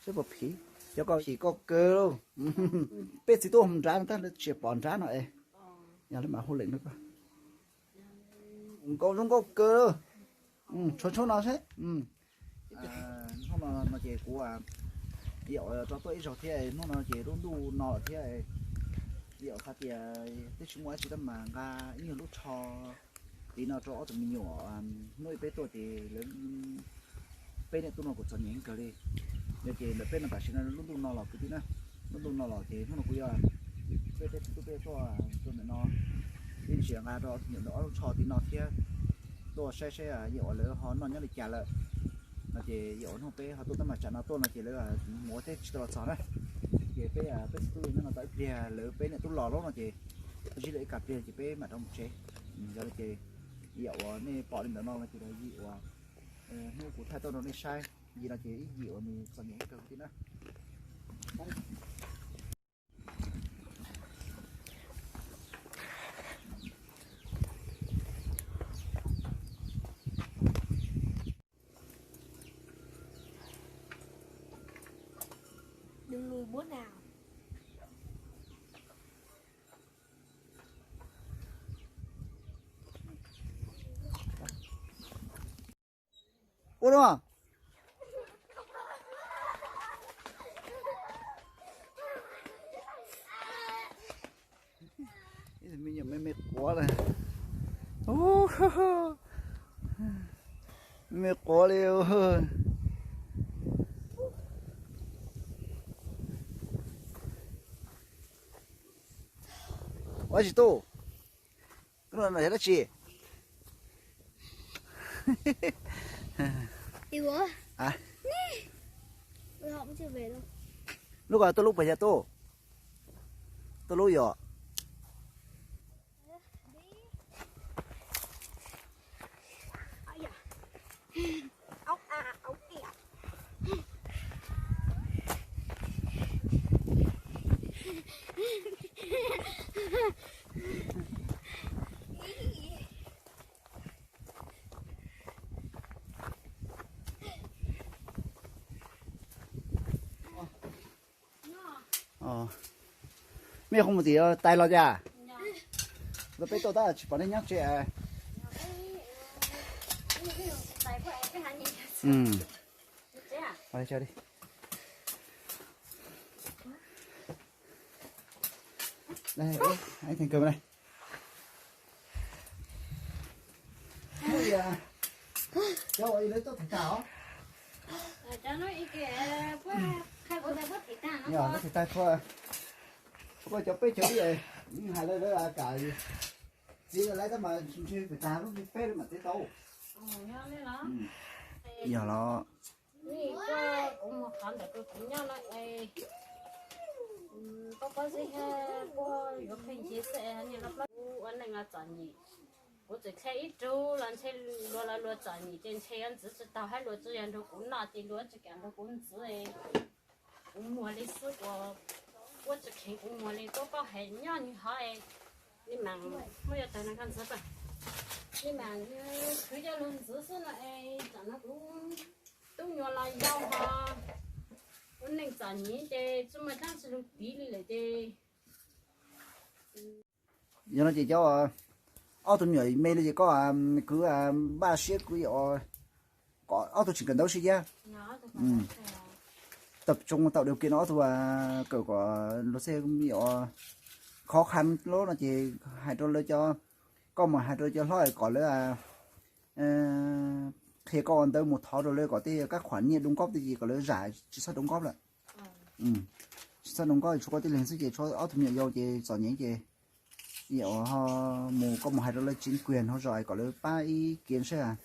Seb puas phim, cov ko phim koj kawg lauj. Peb txiv tub mus nrad no tab lawv tsis pom nrad no es, yog lawv mam hu leem rau koj. Nkauj zoo nkauj kawg lauj. Tshuav tshuav no seb. Hnub no no ces kuv yam rau tuaj ib zaug thiab, hnub no ces lub ntuj no lawm thiab. Yam hais tias twb tsis muaj dab tsi tab mas nqa ib nyuag lub tsho tiv no rau ob tug me nyuam. Hnub ib peb tuaj ces lawv, peb niam tub no kuj txom nyem kawg li. Yog ces ntawm peb no tam sim no lub ntuj no los kwv tij na, lub ntuj no los ces hnub no kuv yuav, peb peb txiv tub peb tuaj rau ntawm no, ib ntsis nqa rau ob tug me nyuam ntawm ob lub tsho tiv no thiab, tuaj saib saib yam uas lawv ho noj nyob li cas lawm. No ces yam uas hnub peb ho tuaj tab mas tsam no tuaj no ces lawv mus ua teb tsis tau los txog na. Ces peb peb txiv tub nyob no tau ib pliag lawv peb niam tub los lawm no ces zij lawv ib kas pliag ces peb mam rov mus tsev. Yog li ces yam uas nej pom li ntawd no no ces yog yim uas hnub kuv thaij tuaj rau nej saib, yim no ces ib yim uas nws txom nyem kawg li na. Ua no. Me nyuam me me quav lawm. Me quav li. Ua tsis tu. Koj no yog dab tsi? Lub ko tuaj lub puas yog tuaj? Tuaj lub yom. Mej ho mus tim tais los cas? Peb tuaj tab tsis pom nej nyob tsev. Cov ua lawv tuaj thev tas os. Lawv thev tas txhua, txhua koj cov peb cov ib, hais lawv lawv kam txiv lawv tab mas ntshe pem tas lub hli peb lawv mam txiv tau. Yog los. Kuv mus qhov ntawm kuv nyob no es, koj pob zeb thiab puag yuav pheej nce xwb es niag no plaub kuv ua neej los txom nyem. Kuv txawm dhia ib rug los ntshe luag los luag txom nyem ces ntshe yuav ntxiv tsis tau, hab luag tsis yog nrog kuv noj ces luag tsis kam nrog kuv ntxiv. Kuv muag li xwb, kuv, kuv tsis kheev kuv muag li, koj, koj hais nyob nws hov, li mas muab yuav tawg no koj ntxiv, li mas khwv coj lug ntxiv xwb no es tsam no kuv tub nyuam los yau hos, ua neej txom nyem ces tsis muaj dab tsi lug tiv li lawm ces. Yog no ces cov ob tug me nyuam me li ces koj kwv npaj siab kwv kom ob tug tseem kawm ntawv sib yab. Tab tsoom tau điều kiện no ob tug kawm kom luag xej khov khan lub no ces hais rau lawv cov, koj mus hais rau cov hlob kom lawv qhia koj ua ntawv mus thov rau lawv kom tej kab khuam nyiaj đóng góp tej ces kom lawv zam tsis txhob đóng góp lawm. Tsis txhob đóng góp, tshuav koj tib leeg xwb ces tshuav ob tug me nyuam yau ces txom nyem ces mus koj mus hais rau lawv chính quyền hauv zos kom lawv pab ib kiav seb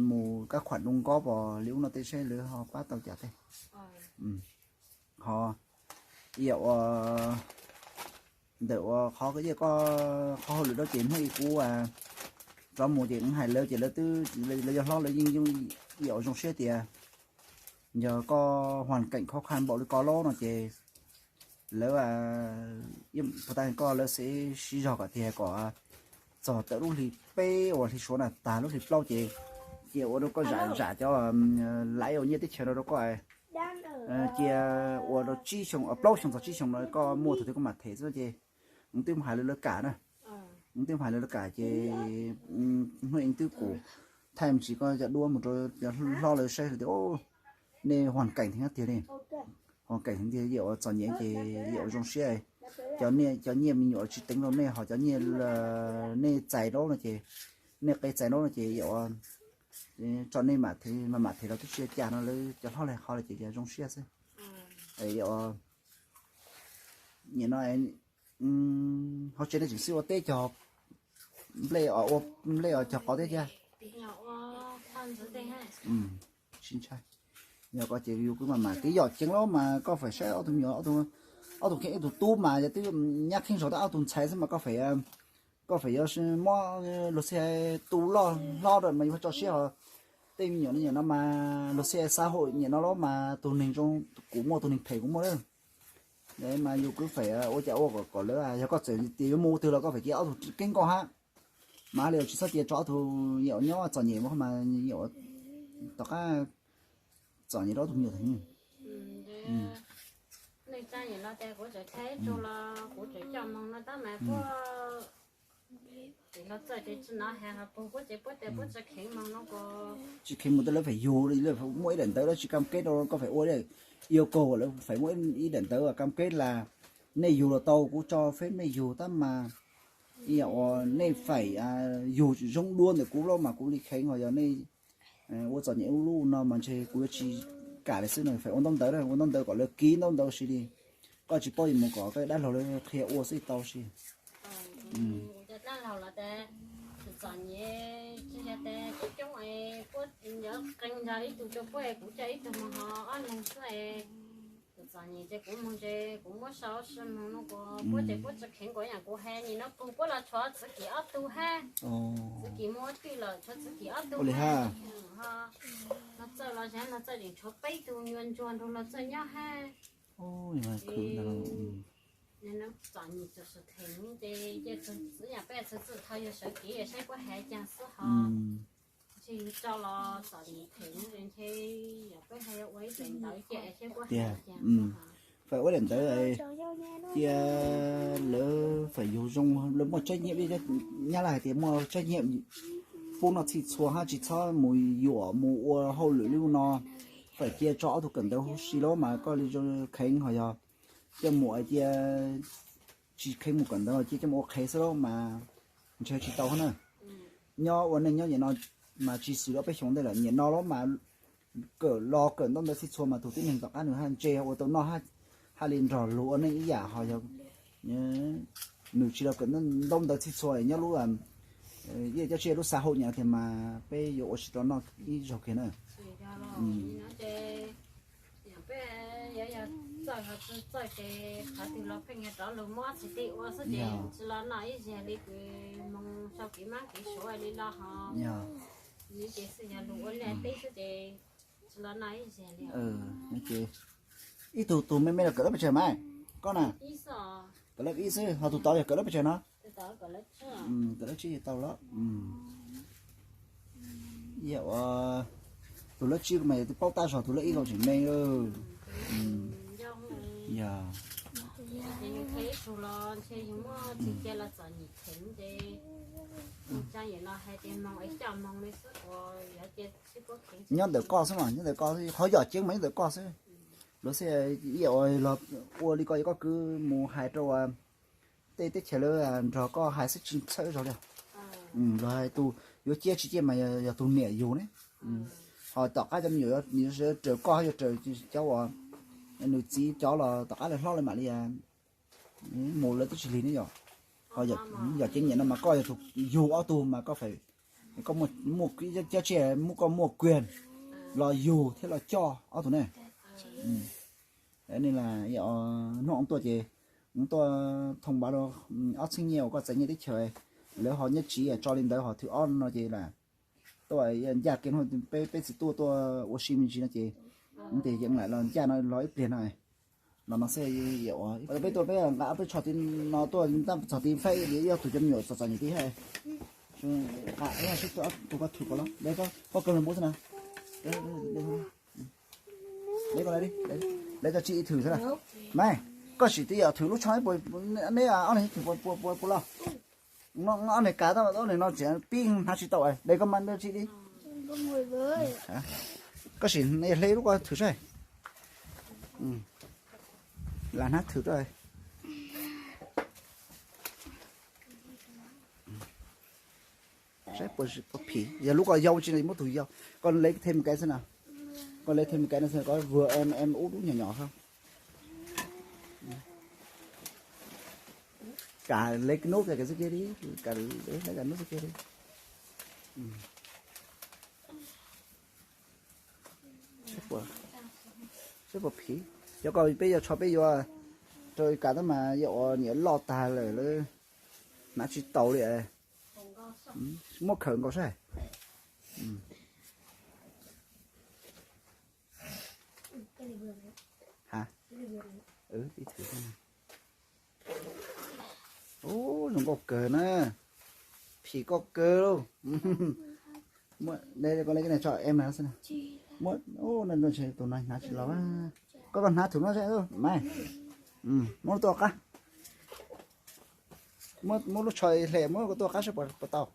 mus kab khuam đóng góp os li ub no tej seb lawv ho pab tau cas tej. Ho ib yam ua ntawm ua qhov koj, qhov hauj lwm dab ces hnub ib kuv rov mus ces kuv hais lawv ces lawv twb, lawv yog hlob lawv yeej ib yam ua zoo siab tias yog koj hoàn cảnh khó khăn npaum li ko lawm no ces lawv puas tas koj lawv xav siv zog kom tiag kom txog tawm lub hli peb uas hli suav na tag lub hli plaub ces Cia ua rau koj zam zam cov laiv ua nyiaj teb chaws no rau koj. Cia ua rau tsib xyoo, plaub xyoo txog tsib xyoo no koj muaj thaum twg koj mam them xwb ces wb twb hais lawv lawv kam na. Wb twb hais lawv lawv kam ces hnub ib twb kuv thaij me ntsis koj cov duab mus rau cov hlob lawv saib tias nej hoàn cảnh heev tiag li. Hoàn cảnh heev tiag, yam uas txom nyem ces yam uas zoo siab. Cov nyiaj me nyuam tsis teev rau nej, ho cov nyiaj nej txais laub no ces, nej qe txais laub no ces yam uas tso nej mam them los twb tsis ua cas no, lawv cov hlob lawv qhia li ces yog zoo siab xwb. Yam uas nim no hauv tsev nej tseem xij ua teb cog nplej, ua nplej os cog qos teb thiab. Tsis ntshai. Yog koj ces yus kuj mam mam tiv yom ceev lawm mas koj feem saib ob tug me nyuam, ob tug kheej ib tug tub mas yog twb nyab kheej zog tab ob tug ntxhais xwb mas koj feem, koj feem yuav muab luag xij hais tu loj hlob rau mas yus tso siab ho. Tej me nyuam no mas luag xij hais xã hội nim no lawm mas tus neeg zoo kuv muaj, tus neeg phem kuv muaj lawm. Mas yus kuj feem ua cas ua kom lawv, yog koj txawm tias yuav mus ua twg los koj feem cia ob tug keeb nkoj hab. Mas li tsis txhob cia tso ob tug yam uas nyob txom nyem mas yam uas tom qab txom nyem rau ob tug me nyuam. Neej tsa yam no ces kuv tseem thaij ib tug los kuv tseem coj moo no tab mas puab, tsis no txawj ces tsis no has puag puab ces puab tias puab tsis kheev moo no ko. Tsis kheev mus tej lawv feem yug, lawv muaj ib daim ntawv dab tsi cam kết rau koj feem ua, yêu cầu lawv feem muaj ib daim ntawv cam kết là nej yug los tau, kuv tso phép nej yug tab mas yam uas nej feem yug tsis zoo dua ntawm kuv lawm mas kuv li kheev, ho yog nej ua txom nyem ub lub no mas ntshe kuv yuav tsis kam li xwb no. Feem ua ntaub ntawv, ua ntaub ntawv kom lawv kib ntaub ntawv si li. Koj tsis paub yuav mus kom koj dab laug lawv qhia ua xwb tau si. Dab laug los tas txom nyem tsis yog tas coob coob es puab yuav qee nrog ib tug rau puab es kuv coj ib tug mus ho ob leeg xwb es tus txom nyem ces kuv mus ces kuv muab sau si mus no kuv puab ces puab tsis kheev kuv yam kuv hais nim no puag puab los tshuav txiv kim ob tug hab. Txiv kim muaj twj lawm tshuav txiv kim ob tug hab. Los txawj los zab los txawj tseem tshuav peb tug nyuas ntsuag nrug los txawj nyob hab. Txom nyem txawm them ces cia txwv yam peb txwv txwm thaum yog sawv kev yog saib puab hais cas xwb ho. Ntshe yus tso los txom nyem them ntshe yog peb hais ua ib daim ntawv ces saib puab hais cas xwb ho. Feem ua daim ntawv cia lawv feem yug zoo, lawv muaj trách nhiệm, Nyab Laj hais tias muaj trách nhiệm pub noj txhij txhua hab, tsis txhob mus yuam mus ua hauj lwm li no. Feem cia tso ob tug kawm ntawv huv si lawm mas koj li zoo kheev, ho yog coj mus cia tsis kheev mus kawm ntawv cia coj mus ua qhev xwb lawm mas ntshe tsis tau hab na. Nyob ua neej nyob nim no mas tsis xws li ob peb xyoos ntej lawm, nim no lawm mas kawm los kawm ntaub ntawv txhij txhua mas tus tib neeg tom qab nws haj ntse ua tau noj hab li nrog luag ua neej ib yam, ho yog nws tsis los kawm ntaub ntawv txhij txhua nyob lub, cov tsiaj lub xã hội nyob tiag mas peb yuav ua tsis tau noj ib zaug kiag na. Peb yuav yog txawj ho tsis txawj ces qhov twg los pheej yog rov lug muab txiv tij ua xwb ces tsis los noj ib zaug li kws moog sau kev mab kev suav li los ho. Ces xwb yog lug ua liaj teb xwb ces tsis los noj ib zaug li. Ib tug tug me me los kawm lab pes tsawg mas koj na? Kawm lab ib xwb, ho tus tod yog kawm lab pes tsawg no? Kawm lab tsib tau lawm. Yog ua tus lab tsib mas yog twb paub tab zog tus lab ib los tseem me. Yog nyob ntawm koj xwb mas, nyob ntawm koj xwb, qhov yom ceeb mas nyob ntawm koj xwb. Luag xwb, yam ua li koj, yog koj kwv mus hais rau tej teb chaws lawv nrog koj hais xwb tsis txhawj zog li. Luag hais tus yuav ciaj tsis ciaj mas yog tus niam yug ne. Ho tom qab cov me nyuam yuav raws koj yuav raws cov uas nws txiv cov los tom qab lawv hlob lawv mam li mus lawv twb tsis lig ne yom. Ho yom ceeb nim no mas koj yog tus yug ob tug mas koj feem, koj muaj cov tsiaj muab koj muaj quyền los yug thiab los coj ob tug ne. Ni hnub tuaj ces tuaj thông báo rau ob txheeb nyiaj uas koj txais nyiaj teb chaws, lawv ho nyob tsiv tso li ntawd ho thwv ob no ces lam tuaj ncaj kev peb, peb txiv tuaj tuaj ua si me ntsis no ces tias yeej lam los ncaj no los ib pliag no. Los no xwb, peb tuaj peb nqa peb tsho tim no tuaj tab txog tim Feb li ib tug cov me nyuam txom txom nyem tim hab. Tus koj thwm ko los, koj kawg los muab xwb na. Lawv koj tsis thwm xwb na. Mas koj sim tis yam thwm lub tsho, neb ob leeg thwm puas los? Ob leeg kav tau, ob leeg no tseem pib hnav tsis tau, de koj mas ntawd tsis li. Koj sim hle lub koj thwm saib. Lam hnav thwm rau. Saib puas phim, yog lub ko yau tsis muab tus yau. Koj le thêm một cái xem nào. Koj le thêm một cái no xem có vừa em em út út nhỏ nhỏ không. Cả lấy cái nút này cái dưới kia đi, cả lấy cả nút dưới kia đi. Saib puas phim. Cov ko peb yuav tsho peb yuav rau kav tab mas yog ua niam loj tag lawm lawm, hnav tsis taus li. Muab khawm nkaus saib. Ub, zoo nkauj kawg na. Phim koj kawg lauj. Muab, koj le cái này cho em nó xem nào. Muab, tus no hnav tsis los. Koj, koj hnav thwm no saib, Maiv. Muab tuaj qab. Muab lub tsho hle, muab koj tuaj qab saib puas tau.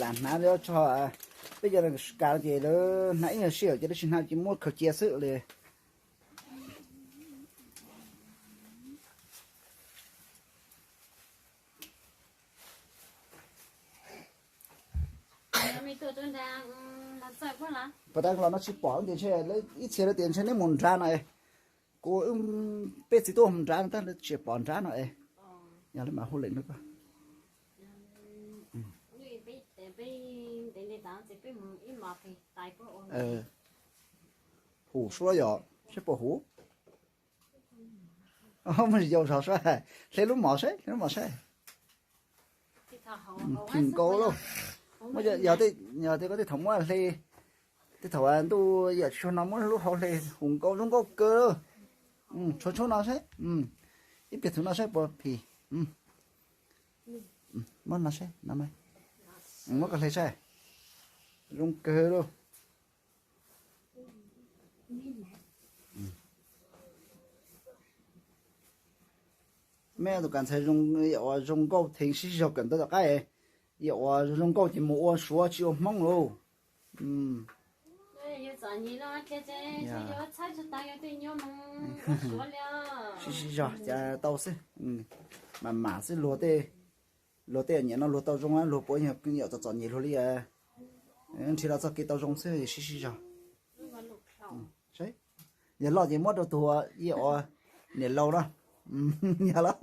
Lam hnav li tsho, peb cov kav ces lawv hnav ib nyuag sij hawm ces lawv tsis hnav ces muab khaws cia xwb li. Puas tas los no tsis pom tias ntshe ib txhia lawv tias ntshe neb mus nrad no es. Kuv, peb txiv tub mus nrad no tab lawv tsis pom nrad no es. Yog li mas hu lem no koj. Hum suab yom, saib puas huv. Muab yau zog saib, hle lub mov saib, hle lub mov saib. Phim nkaus lauj. Muab, yog, yog tias koj tej thaum muab hle, tej thaum ntuj yam tsis tshua no muab lub hau hle, hum nkaus zoo nkauj kawg. Tshuav tshuab no saib. Ib pliag thwm no saib puas phim. Muab no saib, no mas. Muab koj hle saib. Zoo kawg lauj. Meb tus kav ntxhais zoo, yam uas zoo nkauj theev sib zog kawm ntawv tom qab, yam uas zoo nkauj ces mus ua Suav tsis ua Hmoob lauj. Sib sib zog cas tau xwb. Mam mam xwb luag tej, luag tej nyiam no luag tau zoo luag puav yog yam txom txom nyem luag li. Nrhiav los txoj kev tau zoo xwb sib sib zog. Yog loj ces muab rau tus yam uas niam laus no. Yog loj,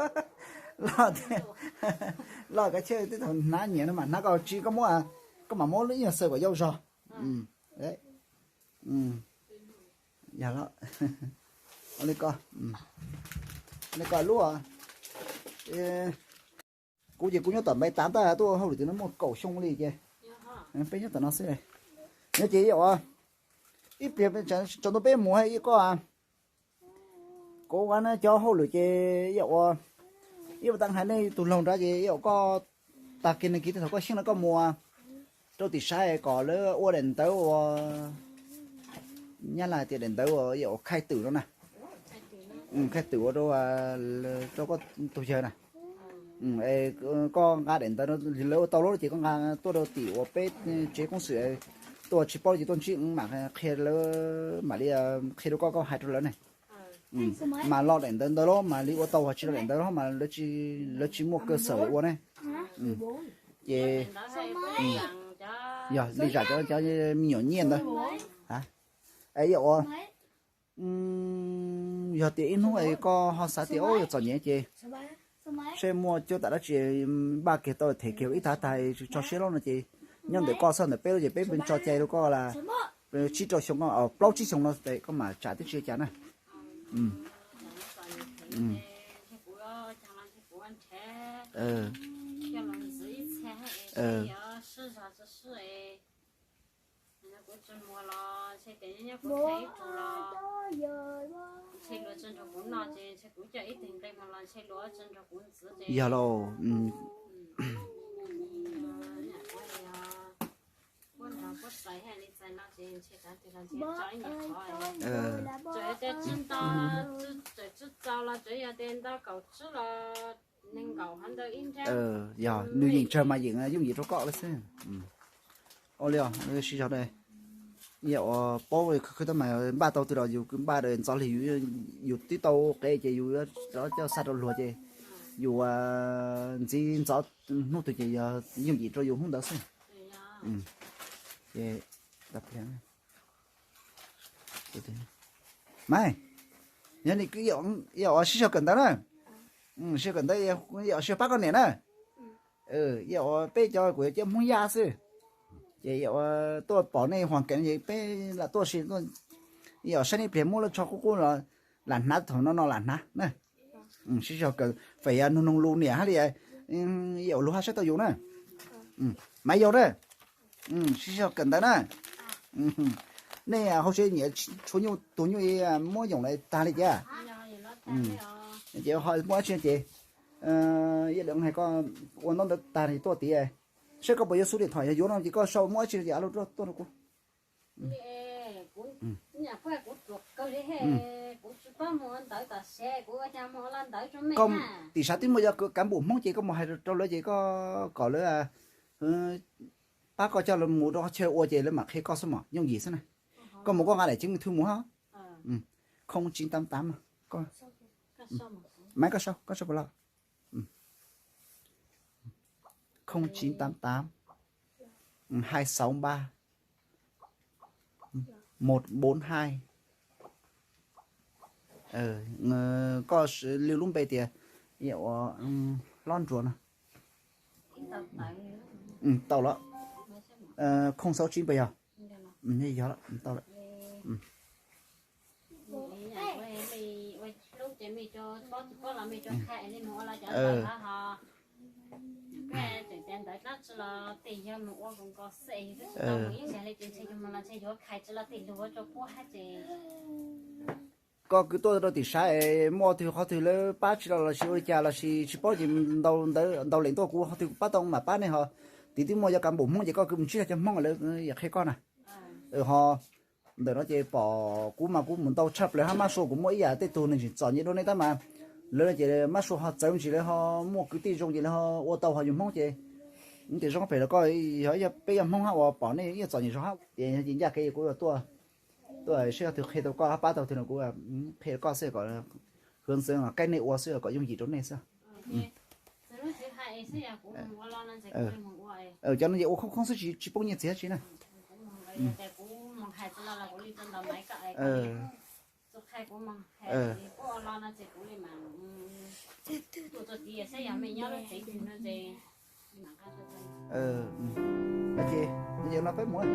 loj kav tsij tej thaum hnav nyiam no mas hnav koj tsis koj muab, koj mam muab ib nyuag xaws kom yau zog. Yog li ko, li ko lub. Kuv ces kuv nyob tom Npaiv Tav ntag, tuaj hauj lwm tim no muaj kaum xyoo li ces peb nyob tom no xwb. Nyob ces yam uas ib pliag tsaus ntuj peb mus ib koj, kuv ua cov hauj lwm ces yam uas ib ua tau hais nej tus laug nrad ces yam uas koj tag kis neeg kis tej thaum koj xyeej no koj mus rau tim saib kom lawv ua daim ntawv uas Nyab Laj tias daim ntawv uas yam uas khai tử no na. Khai tử ua rau, rau koj tus yawg na. Koj nqa daim ntawv no lawv ua tau lawm ces koj nqa tuaj rau tim uas peb tsev koob xwm, tuaj tsis paub ces tuaj ntsib mam qhia lawv, mam li qhia rau koj, koj hais rau lawv ne. Mas lo daim ntawv ntawd los mas li ua tau, ho tsis lo daim ntawv los mas lawv tsis muaj cơ sở ua ne. Ces yog li zam cov, cov me nyuam nyiaj ntawd. Es yam uas yog tias ib hnub koj ho xav tias ub yuav txom nyem ces seb muaj cuab tam dab tsi npaj kiag tau them kiag ib tag tag tso siab loj no ces nyob ntawm koj xwb, ntawm peb lub ces peb tso cai rau koj las tsib rau xyoo, plaub tsib xyoo no koj mam tsam twb tsis ua cas na. Kuv tsis muag los ntshe tias nyob kuv tsev ib tug los ntshe luag tsis nrog kuv noj ces ntshe kuv coj ib teg nqe mus los ntshe luag tsis nrog kuv ntxiv ces yog los kuv nrog kuv txais thiaj li txais no ces ntshe tav twg los ntshe tso ib nyuag qhov txawm tias tsis nto, txawm tsis txaus los tsuas yog tias nto kaum tsib los nees nkaum hov ntawd ib nrab. Yog nws yeem tsawg mas yeem yooj yim rau koj lawm xwb. Ua li os, sib zog, yog ua paub khwv tab mas npaj tau twg los yus npaj ntxov li yus, yus twb tau qev ces yus coj xa rau luag ces yus ntxiv ntxov hnub twg ces yog yooj yim rau yus hnub ntawd xwb. Ces mas yog li, yog ua sib zog kawm ntawv na, sib zog kawm ntawv, yog ua sib zog pab koj niam na. Yog ua peb cov kuv yog cov Hmoob Yaj xwb, ces yog ua tuaj pom nej huam kev ces peb lam tuaj si, yog saib nej pliag muab lub tsho qub qub los lam hnav, thaum no no lam hnav na. Sib zog kawm, feem yog nug noog lus niam hab li, yog ua lus hab saib tau yus na. Mas yog na, sib zog kawm ntawv na. Nej hauv tsev nyiam tshuav nyuj, tus nyuj muab yoom lawm tag li cas? Ces ho muaj dab tsi ces yog li hais koj ua ntaub ntawv tag li tuaj tid, saib koj puas yuav xub li thaum yog yuav no ces koj sau muaj dab tsi ces a lus tuaj rau kuv. Tim sav twb muaj cov kav npum Hmoob ces koj mus hais rau lawv ces koj kom lawv pab koj coj lawv mus rau qhov chaw ua ces lawv mam qhia koj xwb mas yooj yim xwb na. Koj mus koj nqa daim chứng minh thư mus hab. Không chín tám tám, maiv koj sau, koj sau puas los? Không chín tám tám, hai sáu ba, một bốn hai. Koj liu lub npe tias yog ua hlob nruas no. Tau los? Không sáu chín puas yog? Yog, tau lawm. Koj kwv tuaj rau tim sav es muaj twg qhov twg lawv pab tsis los lossis ua li cas lossis tsis paub ces ntaus ntawv ntaus leem tuaj kuv, qhov twg kuv pab tau mam pab nej ho. Tim twb muaj cov kav npum Hmoob ces koj kwv mus ntsib cov Hmoob lawv yuav qhia koj na. Ho ntawm no ces pom kuv mas kuv mus ntau tshaj plaws hab, mab sua kuv muaj ib yam tej tug nws tseem txom nyem dua nej tab mas lawv no ces mab sua ho txawv ntsis lawv ho muaj kwv tij zoo ces lawv ho ua tau ho yus Hmoob ces kuv tias zoo phem los koj yog peb yog Hmoob hab uas pom nej ib yam txom nyem zoo hab ces ncaj kev kuv tuaj, tuaj saib yog twg qhia tau koj hab pab tau twg no kuv qhia koj xwb kom hướng dẫn qab nej ua xwb kom yooj yim rau nej xwb. Cov no ces ua khoob khoob xwb tsis poob nyiaj txiag dab tsi na. Ces no peb mus.